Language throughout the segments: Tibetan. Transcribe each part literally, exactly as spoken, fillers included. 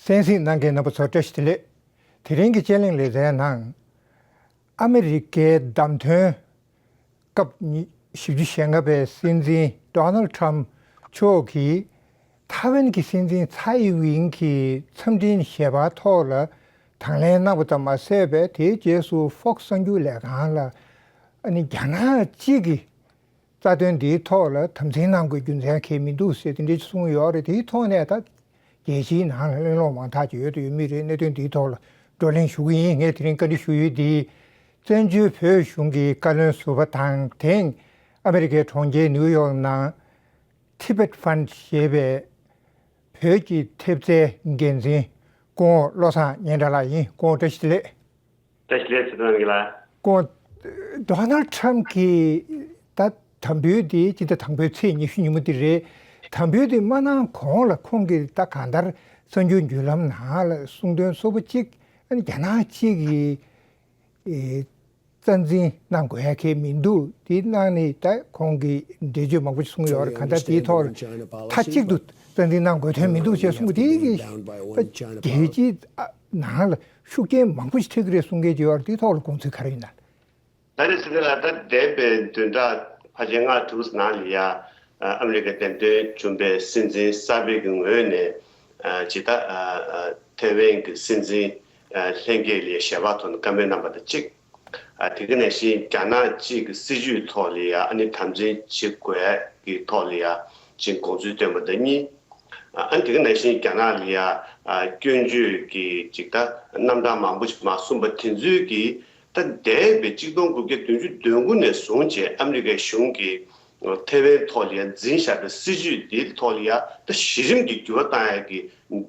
གསན་གཟིགས་གནང་མཁན་རྣམ་པ་ཚོ་བཀྲ་ཤིས་བདེ་ལེགས། དེ་རིང་གི་དཔྱད་གླེང་ལེ་ཚན་ནང་། ཨ་མི་རི་ཀའི་བདམས་ཐོན་སྐབས་ཉི་བཞི་བཅུ་ཞེ་ལྔ་པའི་སྲིད་འཛིན་ཌོ་ནལ་ཊམ་མཆོག་གིས་ཐའེ་ཝན་གྱི་སྲིད་འཛིན་ཚའེ་ཝིན་གྱི་འཚམས་འཕྲིན་ཞལ་པར་ཐོག་ལ་དང་ལེན་གནང་བ་ཙམ་མ་ཟད་པར། དེའི་རྗེས་སུ་ཧྥོག་སི་གསར་འགྱུར་ལས་ཁང་ལ་ཨ་ནི་རྒྱ་ནག་གཅིག་གི་རྩ་དོན་འདིའི་ཐོག་ལ་དམ་འཛིན་གནང་དགོས་རྒྱུ་མཚན་གང་ཡང་མི་འདུག་ཟེར་དེ་འདྲ་གསུངས་ཡོད་རེད། དེའི་ཐོག་ནས་ད་རྒྱལ་སྤྱིའི་ནང་ལ་གླེང་སློང་མང་དག་ཅིག་ཡོད་དུ་ཡོད་མུས་རེད། གནད་དོན་འདིའི་ཐོག་ལ་བགྲོ་གླེང་ཞུ་གི་ཡིན། ངས་དེ་རིང་བཀའ་འདྲི་ཞུ་ཡུལ་འདི་བཙན་བྱོལ་བོད་གཞུང་གི་བཀའ་བློན་ཟུར་པ་དང་དེང་ཨ་མི་རི་ཀའི་གྲོང་ཁྱེར་ནིའུ་ཡོག་ནང་Tibet Fund ཞེས་པའི་བོད་ཀྱི་ཐེབས་རྩའི་འགན་འཛིན་སྐུ་ངོ་བློ་བཟང་སྙན་གྲགས་ལགས་ཡིན། སྐུ་ངོ་བཀྲ་ཤིས་བདེ་ལེགས། བཀྲ་ཤིས་བདེ་ལེགས་ཚེ་བརྟན་ལགས་ལགས། སྐུ་ངོ་ཌོ་ནལ་ཊམ་གྱིས་ད་དམ་འབུལ་དེ་སྤྱི་ཟླ་དང་པོའི་ཚེས་ཉི་ཤུ་ཉིན་མོ་དེ་རེད། དམ་འབུལ་དེ་མ་གནང་གོང་ལ་ཁོང་གིས་ད་གང་ལྟར་གསར་འགྱུར་བརྒྱུད་ལམ་ནང་ལ་གསུང་དོན་གཙོ་བོ་གཅིག་ཨ་ནི་རྒྱ་ནག་གཅིག་གིས་ཨེ་རྩ་འཛིན་གནང་དགོས་ཡ་གང་ཡང་མི་འདུག་དེ་གནང་ནས་ད་ཁོང་གིས་འགྲེལ་བརྗོད་མང་པོ་ཞིག་གསུངས་ཡོད་རེད། གང་ལྟར་དེའི་ཐོག་ལ་མཐའ་གཅིག་ཏུ་རྩ་འཛིན་གནང་དགོས་དོན་མི་འདུག་ཅེས་གསུངས་པ་དེ་གིས་ད་རྒྱལ་སྤྱིའི་ནང་ལ་ཤུགས་རྐྱེན་མང་པོ་ཞིག་ཐེབས་ཀྱི་རེད་གསུང་མཁན་ཅིག་ཡོད་རེད། དེའི་ཐོག་ལ་དགོངས་ཚུལ་ག་རེ་ཡིན་ན། ད་རེས་ཚེ་བརྟན་ལགས། ད་འདས་པའི་བདུན་ཕྲག་ཕལ་ཆེར་ལྔ་དྲུག་ནང་ལ་ཡ་ཨ་མི་རི་ཀའི་འདེམས་ཐོན་བྱུང་བའི་སྲིད་འཛིན་གསར་པའི་གི་ངོས་ནས་ཇི་ལྟར་ཐའེ་ཝན་གྱི་སྲིད་འཛིན་ལྷན་རྒྱས་ལ་ཞལ་པར་ཐོག་ནས་བཀའ་མོལ་གནང་བ་དང་གཅིག་དེ་ག་ནང་བཞིན་རྒྱ་ནག་གཅིག་གི་སྲིད་ཇུས་ཐོག་ལ་ཡ་ཨ་ནི་དམ་འཛིན་བྱེད་དགོས་ཀྱི་ཐོག་ལ་ཡ་ཅིག་དགོངས་ཚུལ་བཏོན་པ་དང་གཉིས། ཨ་ནི་དེ་ག་ནང་བཞིན་རྒྱ་ནག་ལ་ཡ་སྐྱོན་བརྗོད་ཀྱི་ཅིག་ད་རྣམ་གྲངས་མང་པོ་ཞིག་མར་གསུངས་པ་དེ་ཚོའི་གི་ད་འདས་པའི་གཅིག་སྟོང་དགུ་བརྒྱ་བདུན་ཅུ་དོན་དགུ་ནས་བཟུང་བྱས་ཨ་མི་རི་ཀའི་གཞུང་གིས་ཐའེ་ཝན་ཐོག་ལ་ཡ་འཛིན་བཞག་པའི་སྲིད་ཇུས་འདིའི་ཐོག་ལ་ཡ་ད་གཞི་རིམ་གྱི་འགྱུར་བ་བཏང་ཡ་གི་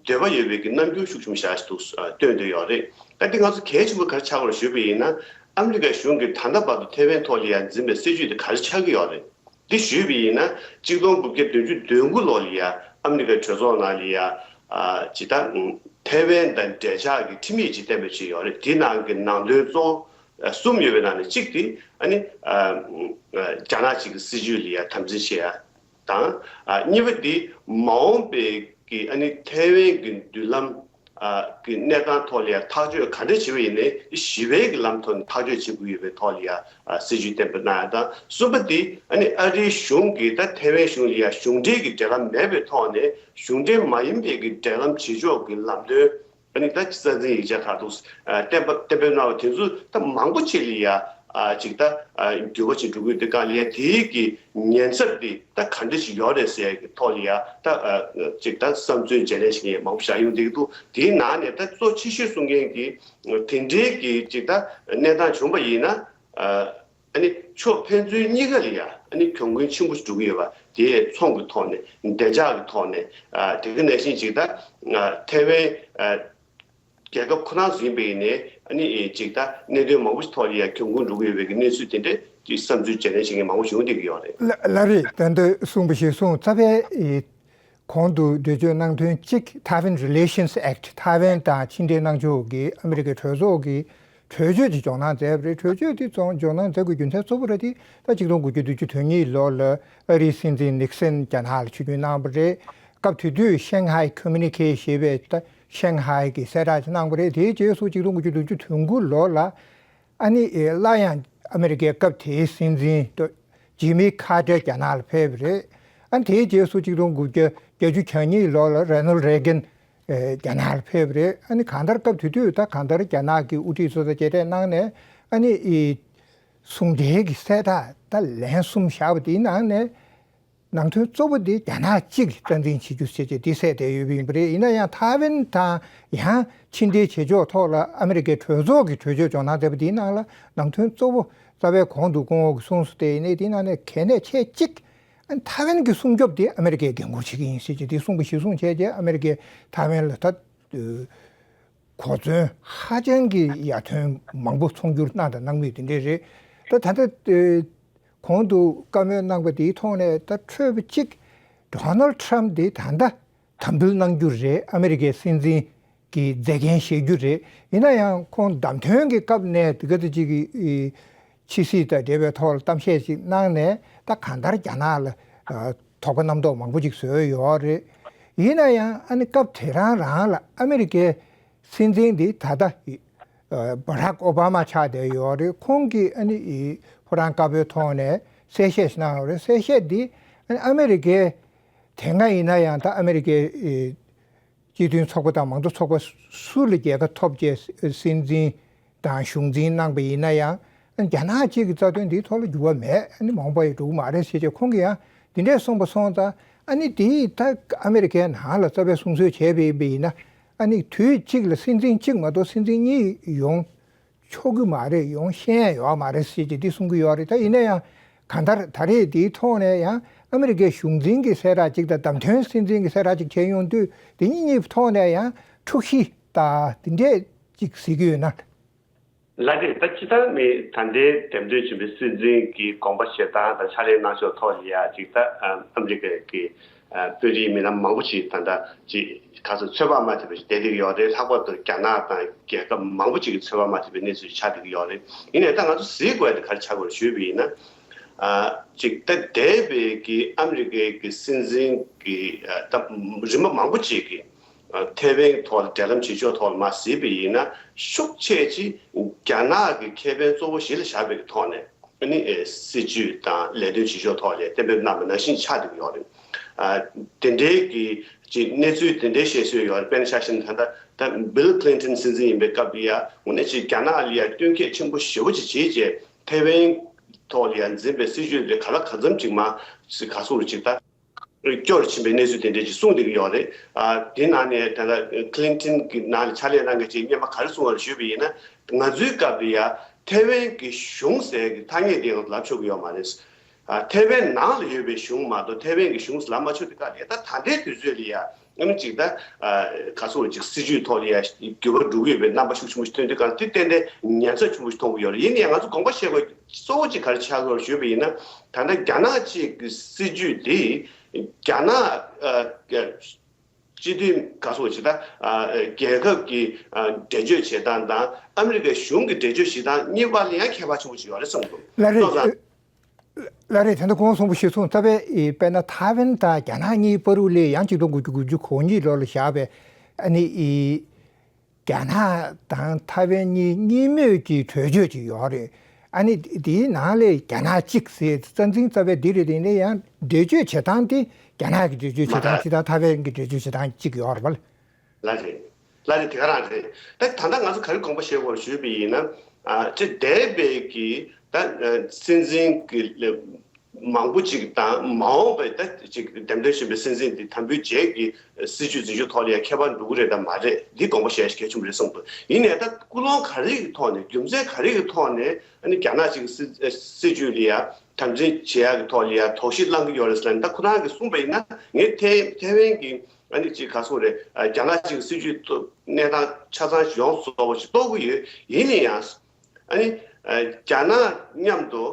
འདོད་པ་ཡོད་པའི་གི་རྣམ་འགྱུར་ཤུགས་ཆེན་པོ་ཞིག་འདུག་སྟོན་བསྡད་ཡོད་རེད། ད་འདི་ང་ཚོ་གལ་ཆེན་པོ་ག་རེ་ཆགས་ཀྱི་ཡོད་རེད་ཞུས་པ་ཡིན་ན། ཨ་མི་རི་ཀའི་གཞུང་གིས་ད་ལྟ་བར་དུ་ཐའེ་ཝན་ཐོག་ལ་ཡ་འཛིན་པའི་སྲིད་ཇུས་དེ་ག་རེ་ཆགས་ཀྱི་ཡོད་རེད། འདི་ཞུས་པ་ཡིན་ན་གཅིག་སྟོང་དགུ་བརྒྱ་བདུན་ཅུ་དོན་དགུ་ལོ་ལ་ཡ་ཨ་མི་རི་ཀའི་གྲོས་ཚོགས་ནང་ལ་ཡ་ཨ་ཇི་ལྟར་ཨ་ཐའེ་ཝན་དང་འབྲེལ་ཆགས་ཀྱི་ཁྲིམས་ཡིག་ཅིག་གཏན་འབེབས་བྱས་ཡོད་རེད། དེའི་ནང་གི་ནང་དོན་གཙོ་བོ་གསུམ་ཡོད་པའི་ནང་ནས་གཅིག་དེ་ཨ་ནི་ཨ་ཨ་རྒྱ་ནག་གཅིག་གི་སྲིད་ཇུས་ལ་ཡ་དམ་འཛིན་བྱེད་ཡ་དང་། ཨ་གཉིས་པ་དེ་མ་འོངས་པའི་གི་ཨ་ནི་ཐའེ་ཝན་གྱི་མདུན་ལམ་ཨ་གི་གནས་སྟངས་ཐོག་ལ་ཡ་ཐག་གཅོད་ག་འདྲ་བྱེད་པ་ཡིན་ནའི་ཞི་བའི་གི་ལམ་ཐོག་ནས་ཐག་གཅོད་བྱེད་དགོས་ཡོད་པའི་ཐོག་ལ་ཡ་ཨ་སྲིད་ཇུས་གཏན་འབེབས་གནང་ཡ་དང་། གསུམ་པ་དེ་ཨ་ནི་ཨ་རིའི་གཞུང་གིས་ད་ཐའེ་ཝན་གཞུང་ལ་ཡ་གཞུང་འབྲེལ་གྱི་འབྲེལ་ལམ་མེད་པའི་ཐོག་ནས་གཞུང་འབྲེལ་མ་ཡིན་པའི་གི་འབྲེལ་ལམ་བྱེད་ཕྱོགས་ཀྱི་ལམ་སྟོན་ཨ་ནི་ད་རྩ་འཛིན་ཡིག་ཆ་ཁག་འདུག་ཨ་གཏན་འབེབས་གཏན་འབེབས་གནང་བ་དེ་ཚོ་ད་མང་པོ་ཅིག་ལ་ཡ་ཨ་ཅིག་ད་ཨ་འགྱུར་བ་ཅིག་འགྲོ་གི་ཡོད་དུས་གང་ལ་ཡ་དེའི་གི་ཉེན་ཚབས་དེ་ད་ག་འདྲ་ཞིག་ཡོད་རེད་ཟེར་ཡ་གི་ཐོག་ལ་ཡ་ད་ཨ་ཅིག་ད་བསམ་ཚུལ་བརྗེ་ལེན་བྱེད་མཁན་མང་པོ་ཞིག་ཡོང་བསྡད་ཀྱི་འདུག་དེའི་ནང་ནས་ད་གཙོ་ཆེ་ཤོས་གསུང་མཁན་གྱི་དེ་འདྲའི་གི་ཅིག་ད་གནས་སྟངས་བྱུང་བ་ཡིན་ན། ཨ་ཨ་ནི་ཕྱོགས་ཕན་ཚུན་གཉིས་ཀ་ལ་ཡ་ཨ་ནི་གྱོང་གུན་ཆེན་པོ་ཞིག་འགྲོ་གི་ཡོད་པ་དེ་ཚོང་གི་ཐོག་ནས་བདེ་འཇགས་ཀྱི་ཐོག་ནས་ཨ་དེ་ག་ནང་བཞིན་ཅིག་ད་ཨ་ཐའེ་ཝན་ཨ་རྒྱལ་ཁབ་ཁོ་རང་ཚོ་ཡིན་པ་ཡིན་ནའི་ཨ་ནི་ཅིག་ད་གནད་དོན་མང་པོ་ཞིག་ཐོག་ལ་ཡ་གྱོང་གུན་འགྲོ་གི་ཡོད་པའི་གི་གནས་ཚུལ་དེ་འདྲ་ཅིག་བསམ་ཚུལ་བརྗེ་ལེན་བྱེད་མཁན་མང་པོ་ཞིག་ཡོང་བསྡད་ཀྱི་ཡོད་རེད། ལགས་ལགས་རེད། ད་ལྟ་གསུངས་པ་ཞིག་གསུངས་ཚར་བའི་གོང་དུ་འགྲེལ་བརྗོད་གནང་དོན་གཅིག་Taiwan Relations Act ཐའེ་ཝན་དང་ཕྱི་འབྲེལ་གནང་ཕྱོགས་ཀྱི་ཨ་མི་རི་ཀའི་གྲོས་ཚོགས་ཀྱི་གྲོས་ཆོད་ཅིག་འཇོག་གནང་མཛད་པ་རེད། གྲོས་ཆོད་དེ་ཚོ་འཇོག་གནང་མཛད་དགོས་རྒྱུ་མཚན་གཙོ་བོ་ར་དེ་ད་གཅིག་སྟོང་དགུ་བརྒྱ་བདུན་ཅུ་དོན་གཉིས་ལོ་ལ་ཨ་རིའི་སྲིད་འཛིན་ནིག་སན་རྒྱ་ནག་ལ་ཆིབས་བསྒྱུར་གནང་བ་རེད། སྐབས་དེ་དུས་Shanghai Communique ཞེས་པའི་ད་ཤང་ཧའི་གི་གསལ་བསྒྲགས་ཅིག་གནང་བ་རེད། དེའི་རྗེས་སུ་གཅིག་སྟོང་དགུ་བརྒྱ་བདུན་ཅུ་དོན་དགུ་ལོ་ལ་ཨ་ནི་སླར་ཡང་ཨ་མི་རི་ཀའི་སྐབས་དེའི་སྲིད་འཛིན་ཇི་མི་ཁ་ཏེར་རྒྱ་ནག་ལ་ཕེབས་པ་རེད། ཨ་ནི་དེའི་རྗེས་སུ་གཅིག་སྟོང་དགུ་བརྒྱ་བརྒྱད་ཅུ་གྱ་གཉིས་ལོ་ལ་རོ་ནལ་རེ་གན་རྒྱ་ནག་ལ་ཕེབས་པ་རེད། ཨ་ནི་གང་ལྟར་སྐབས་དེ་དུས་ད་གང་ལྟར་རྒྱ་ནག་གི་དབུ་ཁྲིད་ཚོ་དང་མཇལ་འཕྲད་གནང་ནས་ཨ་ནི་ཨི་ཟུང་འབྲེལ་གྱི་གསལ་བསྒྲགས་ད་ལན་གསུམ་བཞག་པ་དེའི་ནང་ནས་ནང་དོན་གཙོ་བོ་དེ་རྒྱ་ནག་གཅིག་གིས་རྩ་འཛིན་བྱེད་རྒྱུ་ཟེར་ཆེད་དེ་གསལ་བསྡད་ཡོད་པ་ཡིན་པ་རེད། ཡིན་ན་ཡང་ཐའེ་ཝན་དང་ཡང་ཕྱི་འབྲེལ་བྱེད་ཕྱོགས་ཐོག་ལ་ཨ་མི་རི་ཀའི་གྲོས་ཚོགས་ཀྱི་གྲོས་ཆོད་འཇོག་གནང་མཛད་པ་དེའི་ནང་ལ་ནང་དོན་གཙོ་བོ་རྩ་བའི་གོང་དུ་སྐུ་ངོ་གིས་གསུངས་སོང་། དེ་ཡིན་ནའི་དེའི་ནང་ནས་གལ་གནད་ཆེ་གཅིག་ཨ་ཐའེ་ཝན་གྱི་སྲུང་སྐྱོབ་དེ་ཨ་མི་རི་ཀས་འགན་འཁུར་བྱེད་ཀྱི་ཡིན་ཟེར་ཆེད་དེ་གསུངས་པ་གཞིར་བཟུང་བྱས་རྗེས་ཨ་མི་རི་ཀས་ཐའེ་ཝན་ལ་ད་གོ་མཚོན་ཧ་ཅང་གི་ཡར་ཐོན་མང་པོ་ཚོང་སྒྱུར་གནང་དང་གནང་མུས་དེ་འདྲས་རེད། ད་ད་ལྟ་གོང་དུ་བཀའ་མོལ་གནང་པ་དེའི་ཐོག་ནས་ད་འཕྲོས་པ་གཅིག་ཌོ་ནལ་ཊམ་དེ་ད་ལྟ་དམ་འབུལ་གནང་རྒྱུ་རེད། ཨ་མི་རི་ཀའི་སྲིད་འཛིན་གྱི་མཛད་འགན་བཞེས་རྒྱུ་རེད། ཡིན་ན་ཡང་ཁོང་བདམས་ཐོན་གྱི་སྐབས་ནས་དེ་ག་དེ་ཅིག་གི་ཕྱི་སྲིད་དང་འབྲེལ་བའི་ཐོག་ལ་གཏམ་བཤད་ཅིག་གནང་ནས་ད་གང་ལྟར་རྒྱ་ནག་ལ་དོགས་པ་རྣམ་རྟོག་མང་པོ་ཅིག་བཟོས་ཡོད་རེད། ཡིན་ན་ཡང་ཨ་ནི་སྐབས་དེ་རང་རང་ལ་ཨ་མི་རི་ཀའི་སྲིད་འཛིན་འདི་ད་ལྟ་ཨ་བ་རག་ཨོ་བྷ་མ་ཆགས་བསྡད་ཡོད་རེད། ཁོང་གིས་ཨ་ནི་ཨི་ཕོ་བྲང་དཀར་པོའི་ཐོག་ནས་གསལ་བཤད་ཞིག་གནང་ཡོད་རེད། གསལ་བཤད་འདི་ཨ་ནི་ཨ་མི་རི་ཀའི་དེ་སྔ་ཡིན་ན་ཡང་ད་ཨ་མི་རི་ཀའི་ཨི་སྤྱི་མཐུན་ཚོགས་པ་དང་མང་གཙོ་ཚོགས་པ་སུ་ལ་རྒྱལ་ཁ་ཐོབ་རྗེས་སྲིད་འཛིན་དང་གཞུང་འཛིན་གནང་པ་ཡིན་ན་ཡང་རྒྱ་ནག་གཅིག་གི་རྩ་དོན་འདིའི་ཐོག་ལ་འགྱུར་བ་མེད། ཨ་ནི་མ་འོངས་པ་ཡང་འགྲོ་གི་མ་རེད་ཟེར་བྱས་ཁོང་གིས་ཡང་འདི་འདྲས་གསུངས་པ་སོང་ཙང་ཨ་ནི་དེ་ད་ཨ་མི་རི་ཀའི་ནང་ལ་རྩ་བའི་གསུང་བཤད་བྱས་པ་ཡིན་པ་ཡིན་ན་ཨ་ནི་དུས་གཅིག་ལ་སྲིད་འཛིན་གཅིག་མ་གཏོགས་སྲིད་འཛིན་གཉིས་ཡོང་ཆོག་གི་མ་རེད། ཡོང་ཤེས་ཡ་ཡོད་མ་རེད་ཟེར་གྱི་འདི་གསུང་གི་ཡོད་རེད། ད་ཡིན་ན་ཡང་གང་ལྟར་ད་རེས་འདིའི་ཐོག་ནས་ཡང་ཨ་མི་རི་ཀའི་གཞུང་འཛིན་གྱི་གསལ་བསྒྲགས་གཅིག་དང་བདམས་ཐོན་སྲིད་འཛིན་གྱི་གསལ་བསྒྲགས་གཅིག་བྱས་ཡོང་དུས་འདི་གཉིས་གཉིས་ཐོག་ནས་ཡང་འཁྲུག་གཞི་དང་འདི་འདྲས་གཅིག་གཟིགས་ཀྱི་ཡོད་ན། ལགས་རེད། ད་སྤྱིར་བཏང་ནི་ད་ལྟའི་འདེམས་ཐོན་བྱུང་བའི་སྲིད་འཛིན་གྱི་དགོངས་པ་བཞེས་སྟངས་དང་ཕྱག་ལས་གནང་ཕྱོགས་ཐོག་ལ་ཡ་ཅིག་ད་ཨ་ཨ་མི་རི་ཀའི་གི་ཨ་དཔོན་རིགས་མི་སྣ་མང་པོ་ཅིག་ད་ལྟ་ཅིག་ག་ཚོད་ཚོད་དཔག་མ་ཐེབས་པ་ཞིག་བསྡད་བསྡད་ཀྱི་ཡོད་རེད། ལྷག་པར་དུ་རྒྱ་ནག་དང་རྒྱལ་ཁབ་མང་པོ་ཅིག་གི་ཚོད་དཔག་མ་ཐེབས་པའི་གནས་ཚུལ་ཆགས་བསྡད་ཀྱི་ཡོད་རེད། ཡིན་ནའི་ད་ང་ཚོ་གཟིགས་དགོས་ཡ་དེ་ག་རེ་ཆགས་དགོས་རེད་ཞུས་པ་ཡིན་ན། ཨ་ཅིག་ད་འདས་པའི་གི་ཨ་མི་རི་ཀའི་གི་སྲིད་འཛིན་གི་ཨ་ད་རིམ་པ་མང་པོ་ཅིག་གི་ཨ་ཐེ་ཝན་ཐོག་ལ་འབྲེལ་ལམ་བྱེད་ཕྱོགས་ཐོག་ལ་མར་གཟིགས་པ་ཡིན་ན་ཤུགས་ཆེ་ཅིག་རྒྱ་ནག་གི་ཁེ་ཕན་གཙོ་བོ་གཞི་ལ་བཞག་པའི་གི་ཐོག་ནས་ཨ་ནི་ཨེ་སྲིད་ཇུས་དང་ལས་དོན་བྱེད་ཕྱོགས་ཐོག་ལ་གཏན་འབེབས་གནང་བ་ནང་བཞིན་ཆགས་བསྡད་ཀྱི་ཡོད་རེད། ཨ་དེ་འདྲའི་གི་ཅིག་གནས་ཚུལ་དེ་འདྲའི་བཤད་སྲོལ་ཡོད་རེད། དཔེར་ན་ཆ་བཞག་ན་ད་ལྟ་ད་Bill Clinton་སྲིད་འཛིན་ཡིན་པའི་སྐབས་ལ་ཡ་དངོས་གནས་ཅིག་རྒྱ་ནག་ལ་ཡ་བསྟུན་མཁས་ཆེན་པོ་ཞེ་པོ་ཅིག་བྱས་རྗེས་ཐེ་ཝན་ཐོག་ལ་ཡ་འཛིན་པའི་སྲིད་ཇུས་དེ་ག་ལ་ག་ཙམ་ཅིག་མ་ཅིག་ག་ཟེར་ཅིག་ད་སྐྱོ་རུ་ཕྱིན་པའི་གནས་ཚུལ་དེ་འདྲ་ཅིག་གསུངས་བསྡད་ཀྱི་ཡོད་རེད། ཨ་དེ་ནང་ནས་ད་ལྟ་Clinton་གི་ནང་ལ་ཕྱག་ལས་གནང་མཁན་ཅིག་སྔོན་མ་ག་རེ་གསུངས་པ་རེད་ཞུས་པ་ཡིན་ན། ང་ཚོའི་སྐབས་ལ་ཡ་ཐེ་ཝན་གྱི་གཞུང་ཟེར་གྱི་ཐ་སྙད་དེ་ཡང་ལབ་ཆོག་གི་ཡོད་མ་རེད། ཨ་ཐེ་ཝན་ནང་ལ་ཡོད་པའི་གཞུང་མ་གཏོགས་ཐེ་ཝན་གྱི་གཞུང་ལབ་མ་ཆོག་དེ་ག་རེད། ད་ད་ལྟའི་དུས་ཚོད་ལ་ཡ་ཨ་ནི་ཅིག་ད་ཨ་ག་ཟེར་ཅིག་སྲིད་ཇུས་ཐོག་ལ་ཡ་འགྱུར་བ་འགྲོ་གི་ཡོད་པའི་རྣམ་པ་ཤུགས་ཆེན་པོ་ཞིག་ཐོན་དུས་གང་དེ་ཏན་ཏན་ཉེན་ཚབས་ཆེན་པོ་ཞིག་མཐོང་གི་ཡོད་རེད། ཡིན་ནའི་ང་ཚོ་དགོངས་པ་བཞེས་དགོས་གཙོ་བོ་ཅིག་ག་རེ་ཆགས་ཀྱི་ཡོད་ཞུས་པ་ཡིན་ན། ད་ལྟ་རྒྱ་ནག་གཅིག་གི་སྲིད་ཇུས་འདི་རྒྱ་ནག་ཨ་སྤྱི་མཐུན་ག་ཟེར་ཅིག་ད་ཨ་རྒྱལ་ཁབ་ཀྱི་ཨ་འགྲེལ་བརྗོད་བྱེད་སྟངས་དང་ཨ་མི་རི་ཀའི་གཞུང་གི་འགྲེལ་བརྗོད་བྱེད་སྟངས་གཉིས་བར་ལ་ཡང་ཁྱད་པར་ཆེན་པོ་ཞིག་ཡོད་རེད་བསམ་འདུག་ལགས་རེད། སོང་ཙང་། ལགས་རེད། དེ་འདྲ་གོང་གསུངས་པ་ཞིག་སོང་ཙང་དཔེ་དཔེར་ན་ཐའེ་ཝན་དང་རྒྱ་ནག་གཉིས་བར་དུ་ལས་ཡང་གཅིག་སྟོང་དགུ་བརྒྱ་དགུ་བཅུ་གོ་གཉིས་ལོ་ལ་བཞག་པའི་ཨ་ནི་ཨི་རྒྱ་ནག་དང་ཐའེ་ཝན་གཉིས་གཉིས་མོས་ཀྱི་གྲོས་ཆོད་ཅིག་ཡོད་རེད། ཨ་ནི་དེའི་ནང་ལས་རྒྱ་ནག་གཅིག་ཟེར་རྩ་འཛིན་རྩ་བའི་འདི་རེད། དེ་ནས་ཡང་འགྲེལ་བརྗོད་བྱེད་སྟངས་དེ་རྒྱ་ནག་གི་འགྲེལ་བརྗོད་བྱེད་སྟངས་གཅིག་དང་ཐའེ་ཝན་གྱི་འགྲེལ་བརྗོད་བྱེད་སྟངས་གཅིག་ཡོད་རེད་པ། ལགས་རེད། ལགས་རེད། དེ་ག་རང་རེད། ད་ད་ལྟ་ང་ཚོ་ག་རེ་དགོངས་པ་བཞེས་དགོས་ཞུས་པ་ཡིན་ན། ཨ་ཅེ་འདས་པའི་གི་ད་ཨ་སྲིད་འཛིན་གི་ལ་མང་པོ་ཅིག་དང་མ་འོངས་པའི་ད་ཅིག་འདེམས་ཐོན་བྱུང་བའི་སྲིད་འཛིན་དེ་དམ་འབུལ་རྗེས་ཀྱི་སྲིད་ཇུས་འཛིན་ཕྱོགས་ཐོག་ལ་ཡང་ཁྱད་པར་འགྲོ་གི་རེད་དམ་མ་རེད། འདི་དགོངས་པ་བཞེས་གལ་ཆེན་པོ་རེད་བསམ་འདུག་ཡིན་ནའི་ད་ཀུན་སློང་ག་རེ་གི་ཐོག་ནས་རྒྱུ་མཚན་ག་རེ་གི་ཐོག་ནས་ཨ་ནི་རྒྱ་ནག་ཅིག་སྲིད་སྲིད་ཇུས་ལ་ཡང་དམ་འཛིན་བྱེད་ཡག་གི་ཐོག་ལ་ཡང་དོགས་གཞི་བསླང་གི་ཡོད་རེད་ཟེར་ན། ད་ཁོ་རང་གིས་གསུངས་པ་ཡིན་ན་ངས་ཐེ་ཐེ་ཝན་གྱི་ཨ་ནི་ཅིག་ག་ཟེར་རེད། ཨ་རྒྱ་ནག་ཅིག་སྲིད་ཇུས་ཐོག་གནས་སྟངས་ཆ་ཚང་ཡོངས་རྫོགས་པ་ཞིག་རྟོགས་ཀྱི་ཡོད། ཡིན་ན་ཡང་ཨ་ནི་ཨ་རྒྱ་ནག་མཉམ་དུ་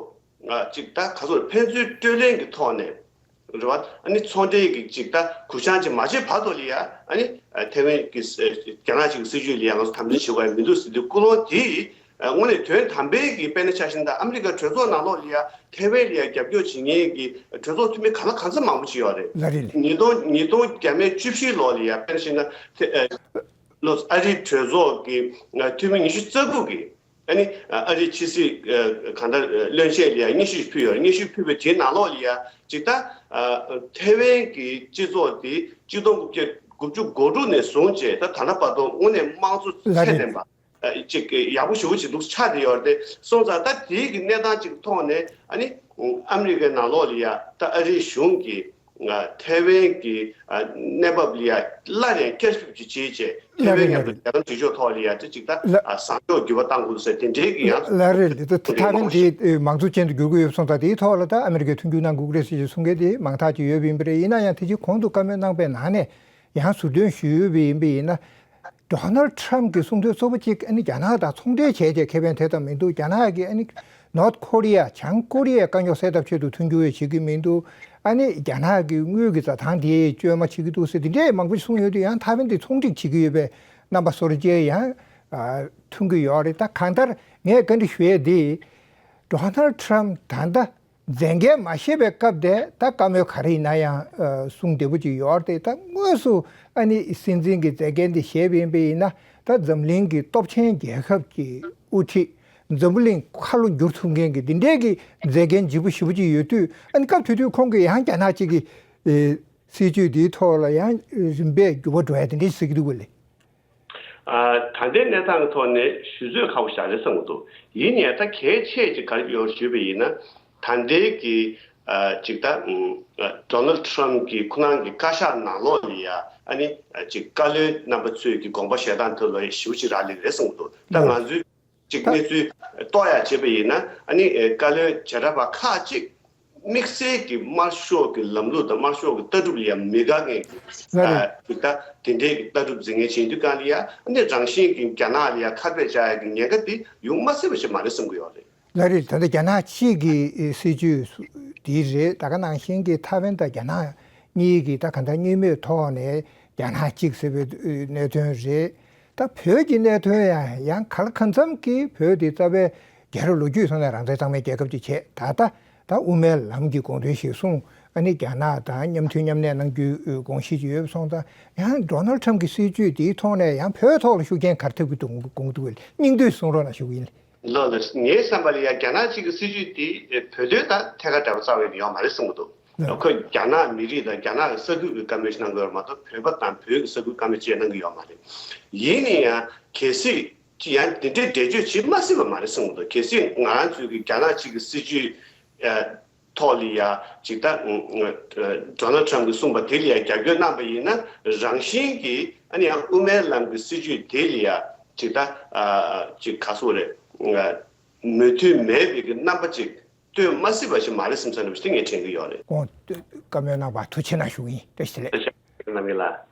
ཨ་ཅིག་ད་ག་ཟེར་ཕན་ཚུན་སྤྲོད་ལེན་གྱི་ཐོག་ནས་རེད་བ། ཨ་ནི་ཚོང་འབྲེལ་གྱི་ཅིག་ད་གུ་བྱང་ཅིག་མ་བྱེད་བར་དུ་ལ་ཡ་ཨ་ནི་ཨ་ཐེ་ཝན་གྱི་ཨ་རྒྱ་ནག་ཅིག་གི་སྲིད་ཇུས་ལ་ཡ་ང་ཚོ་དམ་འཛིན་བྱེད་དགོས་ཡ་མི་འདུག་ཟེར་དུས་ཀུན་སློང་དེ་ཨ་དངོས་གནས་དོན་དམ་པའི་གི་དཔེར་ན་ཆ་བཞག་ན་ད་ཨ་མི་རི་ཀ་གྲོས་ཚོགས་ནང་ལོགས་ལ་ཡ་ཐེ་ཝན་ལ་ཡ་རྒྱབ་སྐྱོར་བྱེད་མཁན་གྱི་གྲོས་ཚོགས་འཐུས་མི་གང་ལ་གང་འཚམ་མང་པོ་ཅིག་ཡོད་རེད། ལགས་རེད། ཉིས་སྟོང་ཉིས་སྟོང་བརྒྱ་མེད་བཅུ་བཞི་ལོ་ལ་ཡ་དཔེར་ན་བཤད་ན་ཐེ་ཨ་ལོ་ཨ་རིའི་གྲོས་ཚོགས་ཀྱི་ཨ་འཐུས་མི་ཉི་ཤུ་རྩ་དགུ་གིས་ཨ་ནི་ཨ་རིའི་ཕྱི་སྲིད་ཨ་གང་ལྟར་ཨ་བློན་ཆེན་ལ་ཡ་སྙན་ཞུ་ཞིག་ཕུལ་ཡོད་རེད། སྙན་ཞུ་ཕུལ་བའི་དེའི་ནང་ལོགས་ལ་ཡ་ཅིག་ད་ཨ་ཐེ་ཝན་གྱི་སྤྱི་ཚོགས་དེ་གཅིག་སྟོང་དགུ་བརྒྱ་དགུ་བཅུ་གོ་དྲུག་ནས་བཟུང་བྱས་ད་ད་ལྟ་བར་དུ་དངོས་གནས་དམངས་གཙོ་ཚད་ལྡན་པ་ཨ་ཅིག་ཡག་པོ་ཞེ་པོ་ཅིག་འདུག་ཆགས་བསྡད་ཡོད་རེད། སོང་ཙང་ད་དེའི་གི་གནས་སྟངས་ཅིག་ཐོག་ནས་ཨ་ནི་ཨ་མི་རི་ཀའི་ནང་ལོགས་ལ་ཡ་ད་ཨ་རིའི་གཞུང་གིས་ཐེ་ཝན་གྱི་གནས་བབ་ལ་ཡ་སླར་ཡང་བསྐྱར་ཞིབ་ཅིག་བྱས་བྱས་ཐེ་ཝན་མཉམ་དུ་འབྲེལ་ལམ་བྱེད་ཕྱོགས་ཐོག་ལ་ཡ་ཅིག་ཅིག་ད་བཟང་ཕྱོགས་འགྱུར་བ་གཏང་དགོས་ཟེར་དེ་འདྲའི་གི་ཡང་ལགས་རེད། འདི་ད་ཐེ་ཝན་འདི་མང་གཙོ་ཅན་དུ་འགྱུར་གྱི་ཡོད་སོང་ཙང་དེའི་ཐོག་ལ་ད་ཨ་མི་རི་ཀས་མཐུན་འགྱུར་གནང་དགོས་ཀྱི་རེད་ཟེར་གྱི་གསུང་མཁན་དེ་མང་ཐག་ཅིག་ཡོད་པ་ཡིན་པ་རེད། ཡིན་ན་ཡང་དེ་རྗེས་གོང་དུ་བཀའ་མོལ་གནང་པའི་ནང་ནས་ཡང་ཟུར་འདོན་ཞུས་ཡོད་པ་ཡིན་པ་ཡིན་ན། ཌོ་ནལ་ཊམ་གྱི་གསུང་དོན་གཙོ་བོ་གཅིག་ཨ་ནི་རྒྱ་ནག་དང་ཚོང་འབྲེལ་བྱས་ཏེ་ཁེ་ཕན་དེ་ཙམ་མི་འདུག་རྒྱ་ནག་གིས་ཨ་ནི་ནོར་ཐ་ཀོ་རི་ཡ་བྱང་ཀོ་རི་ཡའི་དཀའ་རྙོག་སེལ་ཐབས་ཆེད་དུ་མཐུན་འགྱུར་བྱེད་ཀྱི་མི་འདུག་ཨ་ནི་རྒྱ་ནག་གི་དངུལ་གྱི་བཟའ་ཐང་དེ་བཅོས་མ་བྱེད་ཀྱི་འདུག་ཟེར་དེ་འདྲས་མང་པོ་ཞིག་གསུངས་ཡོད་དུས་ཡང་ཐའེ་ཝན་དེ་ཚོང་སྒྲིག་བྱེད་ཀྱི་ཡོད་པའི་རྣམ་པ་བཟོ་འདྲ་ཅིག་ཡང་མཐོང་གི་ཡོད་རེད། ད་གང་ལྟར་ངས་བཀའ་འདྲི་ཞུ་ཡས་དེ་ཌོ་ནལ་ཊམ་ད་ལྟ་ མཛད་འགན་མ་བཞེས་པའི་སྐབས་དེ་ད་བཀའ་མོལ་ག་རེ་ཡིན་ན་ཡང་གསུང་བདེ་པོ་ཅིག་ཡོད་རེད། ད་དངོས་སུ་ཨ་ནི་སྲིད་འཛིན་གྱི་མཛད་འགན་དེ་བཞེས་པ་ཡིན་པ་ཡིན་ན། ད་འཛམ་གླིང་གི་སྟོབས་ཆེན་རྒྱལ་ཁབ་ཀྱི་དབུ་ཁྲིད། འཛམ་བུ་གླིང་ཁ་ལོ་བསྒྱུར་ཐུབ་མཁན་གྱི་འདི་འདྲའི་གི་མཛད་འགན་ལྗིད་པོ་ཞེ་པོ་ཅིག་ཡོད་དུས། ཨ་ནི་སྐབས་དེ་དུས་ཁོང་གིས་ཡང་རྒྱ་ནག་གཅིག་གི་ཨེ་སྲིད་ཇུས་འདིའི་ཐོག་ལ་ཡང་རིམ་པས་འགྱུར་བ་འགྲོ་ཡ་དེ་འདྲ་ཞིག་གཟིགས་ཀྱི་འདུག་ག་ལེ། ཨ། ད་ལྟའི་གནས་སྟངས་ཀྱི་ཐོག་ནས་ཞུ་ཚོད་ཁག་པོ་ཞིག་རེད་བསམ་གྱི་འདུག། ཡིན་ནའི་ད་གལ་ཆེ་ཅིག་ག་རེ་ཡོད་ཞུས་པ་ཡིན་ན། ད་ལྟའི་གི་ཨ་ཅིག་ད་ཨ་ཌོ་ནལ་ཌི་ཊརམ་ཕི་གི་ཁོ་རང་གི་བཀའ་ཤག་ནང་ལོགས་ལ་ཡ་ཨ་ནི་ཨ་ཅིག་བཀའ་བློན་རྣམ་པ་ཚོས་ཀྱི་དགོངས་པ་བཞེས་སྟངས་ཐོག་ལ་ཞེ་པོ་ཅིག་རག་ལས་རེད་བསམ་གྱི་འདུག། ད་ང་ཚོས་ཅིག་གནས་ཚུལ་རྟོགས་ཡ་བྱས་པ་ཡིན་ན། ཨ་ནི་ཨ་བཀའ་བློན་བྱེ་བྲག་པ་ཁག་ཅིག་དམིགས་བསལ་གྱི་དམར་ཤོག་གི་ལམ་ལུགས་དང་དམར་ཤོག་གི་ལྟ་གྲུབ་ལ་ཡང་མི་དགའ་མཁན་གྱི་ལགས་རེད། ཨ་ཅིག་ད་དེ་འདྲའི་གི་ལྟ་གྲུབ་འཛིན་མཁན་བྱེད་དུས་གང་ལ་ཡ་ཨ་ནི་རང་བཞིན་གྱི་རྒྱ་ནག་ལ་ཡ་ཁ་གཏད་བཅག་ཡ་གི་ཉེན་ཁ་དེ་ཡོང་མ་སྲིད་པ་ཞིག་མ་རེད་བསམ་གྱི་ཡོད་རེད། ལགས་རེད། ད་ལྟ་རྒྱ་ནག་གཅིག་གི་སྲིད་ཇུས་དེ་རེད། ད་ག་ནང་བཞིན་གྱི་ཐའེ་ཝན་དང་རྒྱ་ནག་གཉིས་ཀྱིས་ད་ག་འདྲ་གཉིས་མོས་ཐོག་ནས་རྒྱ་ནག་གཅིག་ཟེར་བའི་གནད་དོན་རེད། ད་བོད་ཀྱི་གནད་དོན་ཡང་ཡང་ག་ལ་གང་འཚམ་གྱིས་བོད་དེ་རྩ་བའི་རྒྱལ་རབས་ལོ་རྒྱུས་ཐོག་ནས་རང་བཙན་གཙང་མའི་རྒྱལ་ཁབ་ཅིག་བྱས། ད་ལྟ་ད་དབུ་མའི་ལམ་གྱི་དགོངས་དོན་གཞིར་བཟུང་ཨ་ནི་རྒྱ་ནག་དང་མཉམ་མཐུན་མཉམ་གནས་གནང་རྒྱུའི་དགོངས་གཞི་ཅིག་ཡོད་པ་སོང་ཙང་། ཡང་ཌོ་ནལ་ཌི་ཊརམ་ཕི་གྱི་སྲིད་ཇུས་དེའི་ཐོག་ནས་ཡང་བོད་ཐོག་ལ་ཤུགས་རྐྱེན་ག་རེ་ཐེབས་ཀྱི་འདུག་དགོངས་ཀྱི་འདུག་གས། སྙིང་བསྡུས་གསུང་རོགས་གནང་ཞུ་གི་ཡིན། ལགས་ལགས། ངའི་བསམ་པ་ལ་ཡང་རྒྱ་ནག་གཅིག་གི་སྲིད་ཇུས་དེ་བོད་དོན་དང་ཐད་ཀར་འབྲེལ་བ་རྩ་བའི་ཡོད་མ་རེད་བསམ་གྱི་འདུག། ལགས། ཁོས་རྒྱ་ནག་མི་རིགས་དང་རྒྱ་ནག་གི་ས་ཁུལ་གྱི་བཀའ་མོལ་ཞིག་གནང་གི་ཡོད་མ་གཏོགས། བོད་པ་དང་བོད་ཀྱི་ས་ཁུལ་བཀའ་མོལ་ཅིག་གནང་གི་ཡོད་མ་རེད། ཡིན་ན་ཡང་གལ་སྲིད་ཅིག་ཡང་དེ་འདྲའི་འགྲེལ་བརྗོད་བྱེད་མ་སྲིད་པ་མ་རེད་བསམ་གྱི་འདུག། གལ་སྲིད་ང་རང་ཚོའི་གི་རྒྱ་ནག་གཅིག་གི་སྲིད་ཇུས་ཨ་ཐོག་ལ་ཡ་ཅིག་ད་ཨ་ཨ་ཌོ་ནལ་ཌི་ཊརམ་ཕི་གྱིས་གསུངས་པ་དེ་ལ་ཡ་རྒྱབ་སྐྱོར་གནང་པ་ཡིན་ན། རང་བཞིན་གྱིས་ཨ་ནི་ཡང་དབུ་མའི་ལམ་གྱི་སྲིད་ཇུས་དེ་ལ་ཡ་ཅིག་ད་ཨ་ཅིག་ག་ཟེར་དགོས་རེད། ཨ་མོས་མཐུན་མེད་པའི་གི་རྣམ་པ་ཅིག་སྟོན་མ་སྲིད་པ་ཞིག་མ་རེད་བསམ་བསམ་འདྲ་པོ་ཞིག་དེ་ངས་དྲན་གྱི་ཡོད་རེད། ཁོང་བཀའ་མོལ་གནང་བར་ཐུགས་རྗེ་གནང་ཞུ་གི་ཡིན། བཀྲ་ཤིས་བདེ་ལེགས། རྣམ་གཉིས་ལགས།